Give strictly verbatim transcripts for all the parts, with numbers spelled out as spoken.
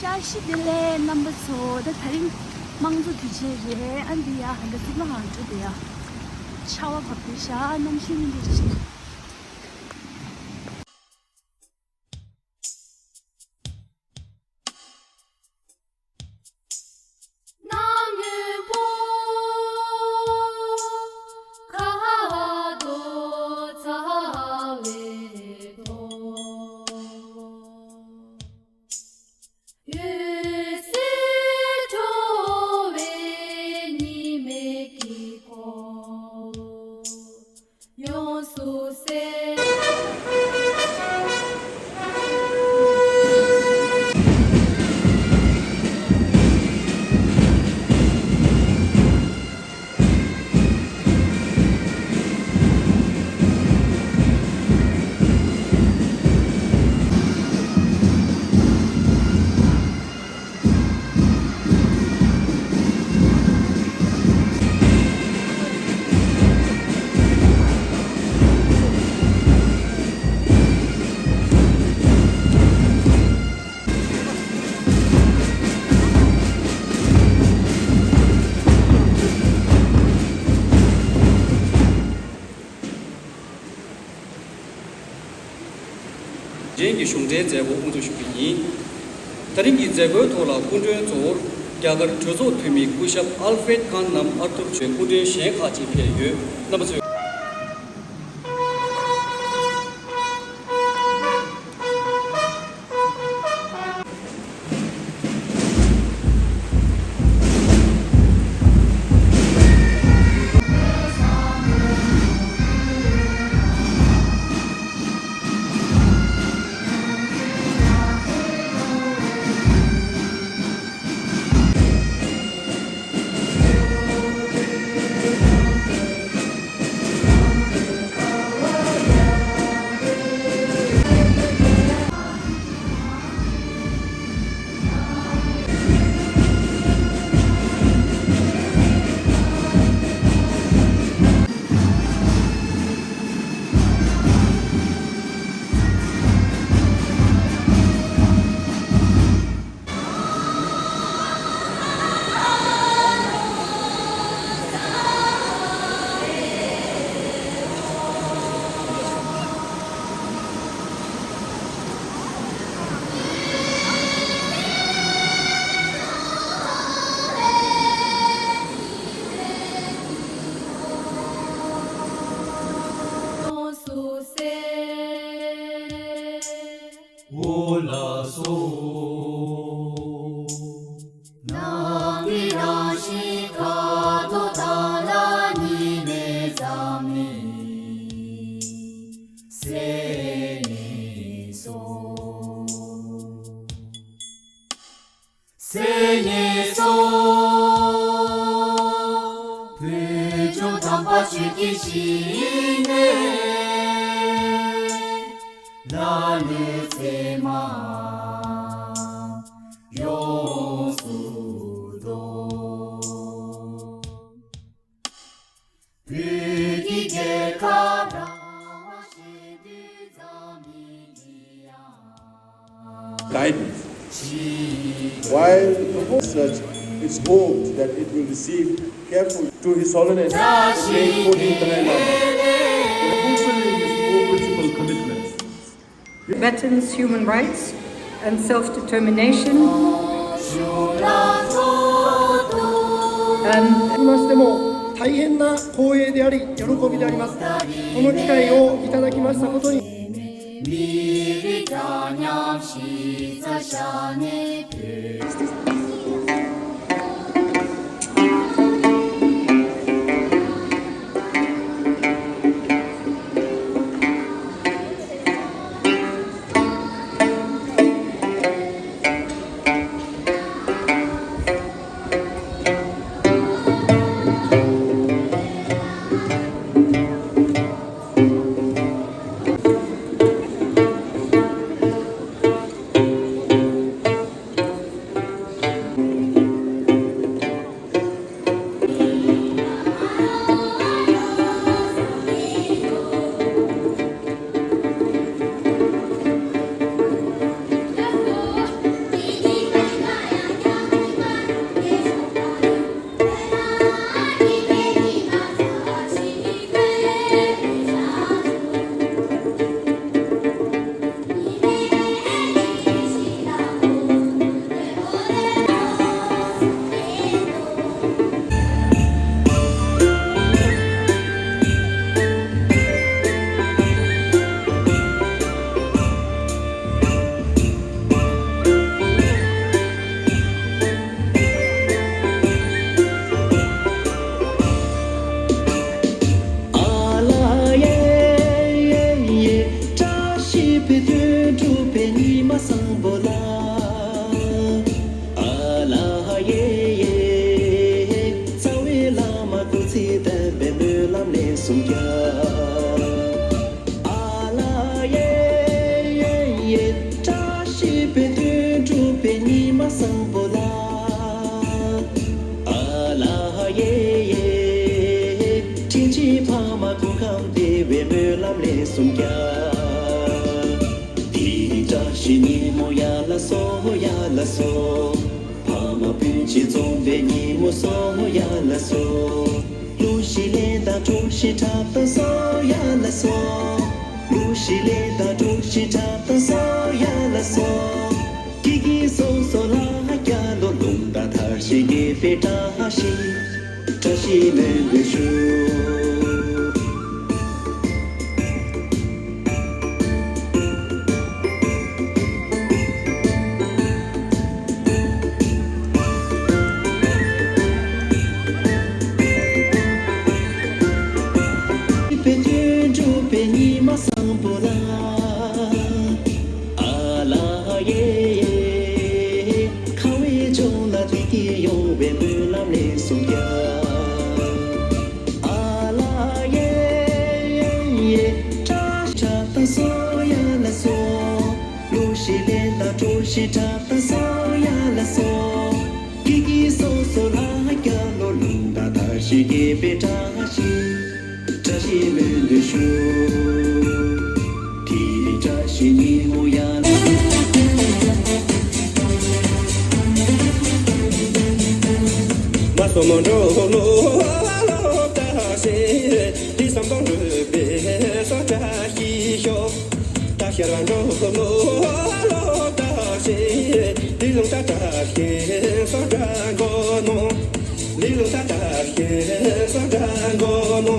བཀྲ་ཤིས་བདེ་ལེགས་རྣམ་པ་ཚོ། ད་དེ་རིང་དམངས་གཙོ་དུས་ཆེན་རེད། ཨ་འདི་ཡ་ཧ་འདི་ཙིག་མ་ཧང་འགྲོ་དེ་ཡ་ཆར་པ་བབས་དེ་ཤ་གནམ་གཤིས་ནི་འདི་ཆེ། རྒྱན་གྱི་གཞུང་འབྲེལ་མཛད་སྒོ་དབུ་འཛུགས་ཞུ་རྒྱུ་ཡིན། ད་རིང་གི་མཛད་སྒོའི་ཐོག་ལ་སྐུ་མགྲོན་གཙོ་བོར་རྒྱ་གར་གྲོས་ཚོགས་འཐུས་མི་སྐུ་ཞབས་ཨལ་ཧྥེད་ཁཱན་ནམ་ཨར་ཐུར་མཆོག་སྐུ་མགྲོན་གཞན་ཁག་ཅིག་ཕེབས་ཡོད། རྣམ་པ་ཚོས། འོ་ལགས་སོ། ནང་གི་རང་བཞིན་ཁ་དོག་དང་ལ་གཉིས་མེད་ཙམ་ནི་སེ་ནི་སོ། སེ་ནི་སོ། བོད་ལྗོངས་དམ་པ་ཆོས་ཀྱི་ཞིང་ནས། ལ་ལུ་ཚེ་མ་ཡོངས་སུ་རྫོགས། བོད་ཀྱི་རྒྱལ་ཁབ་རང་དབང་ཞེས་དུས་ཙམ་ཡིན་གྱི་ཡང་། Guidance. While the book such, it's hoped that it will receive careful to His Holiness the Great fourteenth Dalai Lama, fulfilling his four principal commitments. Tibetans' human rights and self-determination, and しましても大変な光栄であり喜びであります。この機会をいただきましたことに ཉི་མ་བཟང་པོ་ལ། ཨ་ལ་ཡེ་ཡེ། དྲིན་ཆེན་ཕ་མ་སྐུ་ཁམས་བདེ་བའི་སྨོན་ལམ་ལན་གསུམ་རྒྱག་དེ་བཀྲ་ཤིས་ཉིན་མོ་ཡར་ལ་སོང་ཡར་ལ་སོང་། ཕ་མ་སྤུན་མཆེད་འཛོམས་པའི་ཉིན་མོ་སོང་ཡར་ལ་སོང་། གླུ་གཞས་ལེན་དང་གྲོ་ཞིབ་འཁྲབ་དང་སོང་ཡར་ལ་སོང་། གླུ་གཞས་ལེན་དང་གྲོ་ཞིབ་འཁྲབ་དང་སོང་ཡར་ལ་སོང་། སྐྱིད་སྐྱིད་སོ་སོ་ལ་སྐྱ་ལོ་ལུང་དང་མཐར་ཕྱིན་དགེ་བའི་བཀྲ་ཤིས། བཀྲ་ཤིས་སྨོན་འདུན་ཞུ། པའི་དོན་འགྲུབ་པའི་ཉི་མ་བཟང་པོ་ལ། ཨ་ལ་ཡེ་ཡེ། ཁ་བའི་ལྗོངས་ལ་བདེ་སྐྱིད་ཡོང་བའི་སྨོན་ལམ་ལན་གསུམ་རྒྱག་ཨ་ལ་ཡེ་ཡེ། བཀྲ་ཤིས་དང་སོ་ཡ་ལ་སོ། གླུ་གཞས་ལེན་དང་གྲོ་ཞིབ་འཁྲབ་དང་སོ་ཡ་ལ་སོ། སྐྱིད་སྐྱིད་སོ་སོ་ལ་སྐྱ་ལོ་ལུང་དང་མཐར་ཕྱིན་དགེ་བའི་བཀྲ་ཤིས། བཀྲ་ཤིས་སྨོན་འདུན་ཞུ། དེ་རིང་བཀྲ་ཤིས་ཉིན་མོ་ཡར། མ་སོ་མོ་འགྲོ་ལོ་ལོ་བཀྲ་ཤིས། དེ་བསམ་དོན་འགྲུབ་པའི་སོ་བཀྲ་ཤིས་ཤོག་ད་ཤར་བ་འགྲོ་ལོ་ལོ་བཀྲ་ཤིས། ལི་ལུང་ད་བཀྲ་ཤིས་སོ་བཀྲ་མགོ་ནོ། ལི་ལུང་ད་བཀྲ་ཤིས་སོ་བཀྲ་མགོ་ནོ།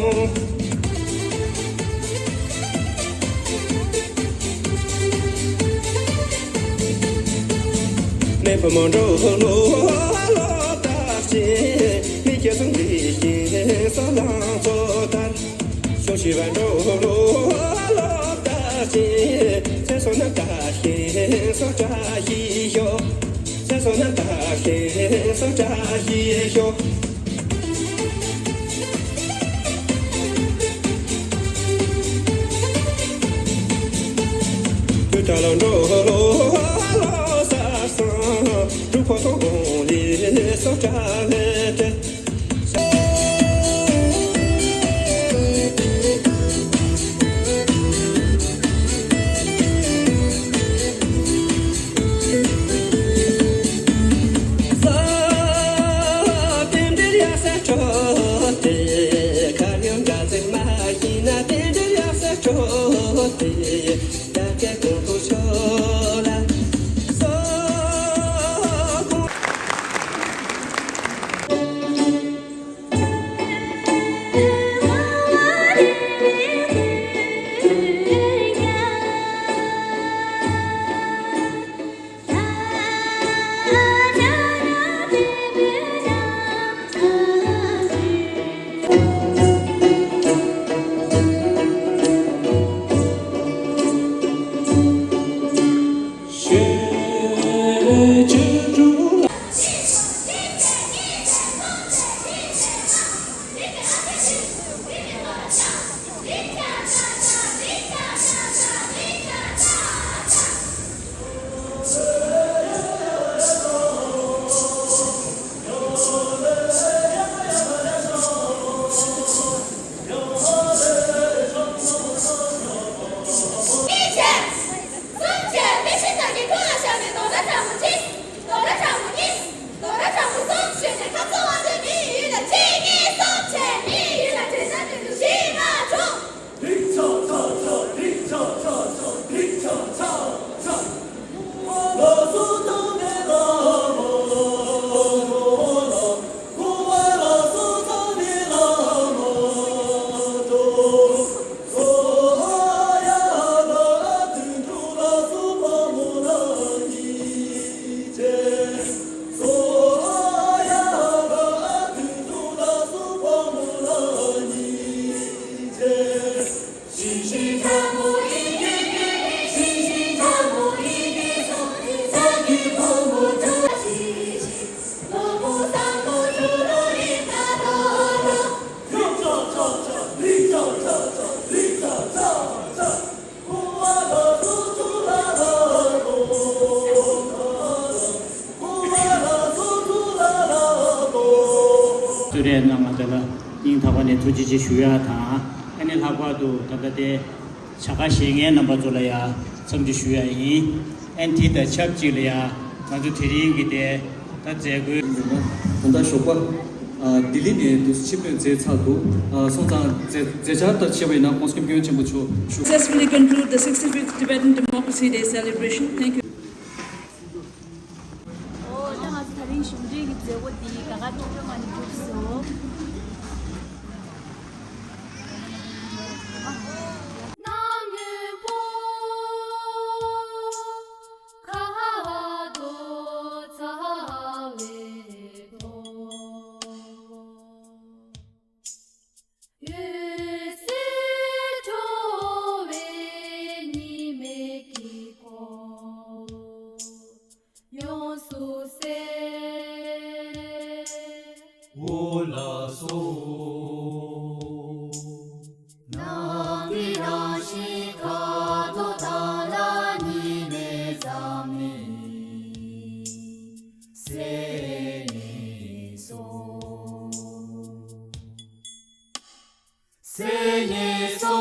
མེ་ཕོ་མོ་འགྲོ་ལོ་ལོ་བཀྲ་ཤིས། མི་སྐྱེ་སོང་ལི་ཤིང་སོ་ལང་ཚོ་དར། ཤོ་ཤི་བ་འགྲོ་ལོ་ལོ་བཀྲ་ཤིས། ཚེ་སོ་ན་བཀྲ་ཤིས་སོ་བཀྲ་ཤིས་ཤོ། ཚེ་སོ་ན་བཀྲ་ཤིས་སོ་བཀྲ་ཤིས་ཤོ། བུ་ད་ལོ་འགྲོ་ལོ་ལོ་ས་སང་། འབྲུག་ཕོ་ཐོང་གོང་ལི་སོ་བཀྲ་ལེ་ཏེ། རེད། གནང་བ་དེ་ལ་སྙིང་ཐག་པ་ནས་ཐུགས་རྗེ་ཆེ་ཞུ་ཡ་དང་། ཨ་ནི་ལྷག་པར་དུ་ད་ལྟ་དེ་བྱ་དགའ་བཞེས་མཁན་རྣམ་པ་ཚོ་ལ་ཡ་འཚམས་འདྲི་ཞུ་ཡ་ཡིན། ཨན་ཐི་དང་ཆབས་ཅིག་ལ་ཡ་ང་ཚོ་དེ་རིང་གི་དེ་ད་མཛད་སྒོའི། ད་ལྟ་ཞོགས་པ་ལྡི་ལི་ནས་འདུག་སེ་ཆེད་ཕེབས་མཛད་ཚར་འདུག་སོང་ཙང་མཛད་མཛད་འཆར་ལྟར་བྱས་པ་ཡིན་ན་ཁོང་སྐྱབས་མགོན་ཆེན་པོ་མཆོག་ཞུ། Successfully conclude the sixty-fifth Tibetan Democracy Day celebration. Thank you. ཨོ། ད་ང་ཚོ་དེ་རིང་གཞུང་འབྲེལ་གྱི་མཛད་སྒོ་འདི་ག་ག་ཐོག་ཐོག་མ་ནས་གྲུབ་སོང་། འོད་ཟེར་འཕྲོ་བའི་ཉི་མའི་དཀྱིལ་འཁོར་ཡོངས་སུ་གསལ། འོ་ལགས་སོ། ནམ་མཁའི་རང་བཞིན་ཁ་དོག་དག་ལ་ཉི་མའི་འཛམ་གླིང་གསལ་ནས་སོ། གསལ་ནས་སོ།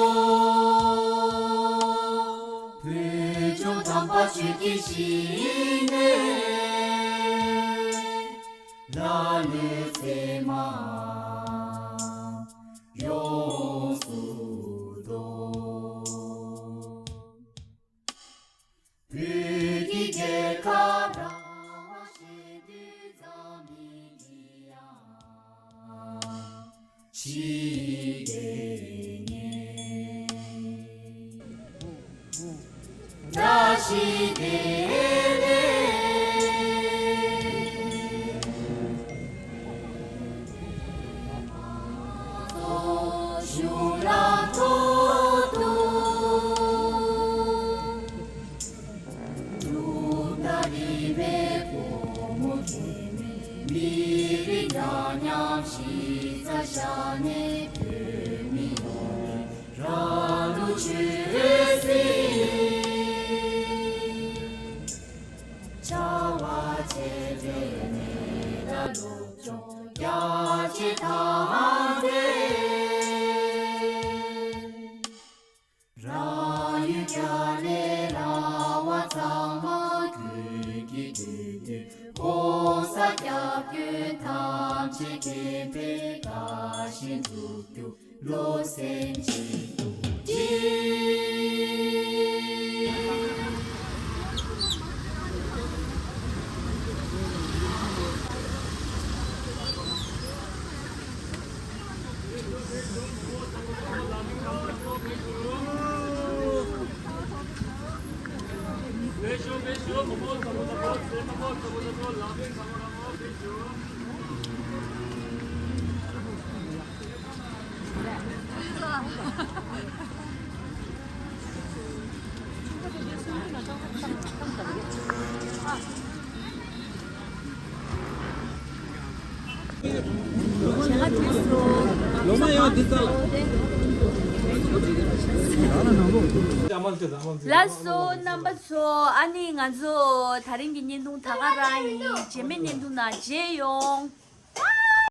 བོད་ལྗོངས་དམ་པ་ཆོས་ཀྱི་ཞིང་ནས་ལ་ལུ་ཚད་མ་ཡོངས་སུ་རྫོགས། བོད་ཀྱི་རྒྱལ་ཁབ་རང་དབང་ཞི་བདེ་འཛམ་གླིང་འདི་ཡང་ཞི་བདེ་ངེས། བཀྲ་ཤིས་བདེ་ལེགས། གཞུང་ལམ་ཐོག་ཏུ། གྲུབ་མཐའ་རིམ་པས་སྒོ་མོ་འབྱེད་ནས། མི་རིགས་འདྲ་མཉམ་གཞི་རྩར་བཞག་ནས། བོད་མི་ཡོངས་ཀྱི་རང་ལུགས་ཆོས་སྲིད། བྱ་བ་བྱེད་པའི་གནས་དང་སློབ་སྦྱོང་རྒྱ་ཆེ་དང་འབྲེལ། རང་ཡུལ་རྒྱ་ལས་རང་དབང་གཙང་མ་བོད་ཀྱི་འདུས་སྡོད་༸གོང་ས་༸སྐྱབས་མགོན་ཐམས་ཅད་མཁྱེན་པའི་དགའ་བཞིན་སྒྲུབ་རྒྱུ་བློ་སེམས་གཅིག་ཏུ་བསྒྲིལ། ལགས་སོ། རྣམ་པ་ཚོ། ཨ་ནི་ང་ཚོ་དེ་རིང་གི་བརྙན་ཐུང་ད་ག་རང་ཡིན། རྗེས་མའི་བརྙན་ཐུང་ནང་མཇལ་ཡོང་།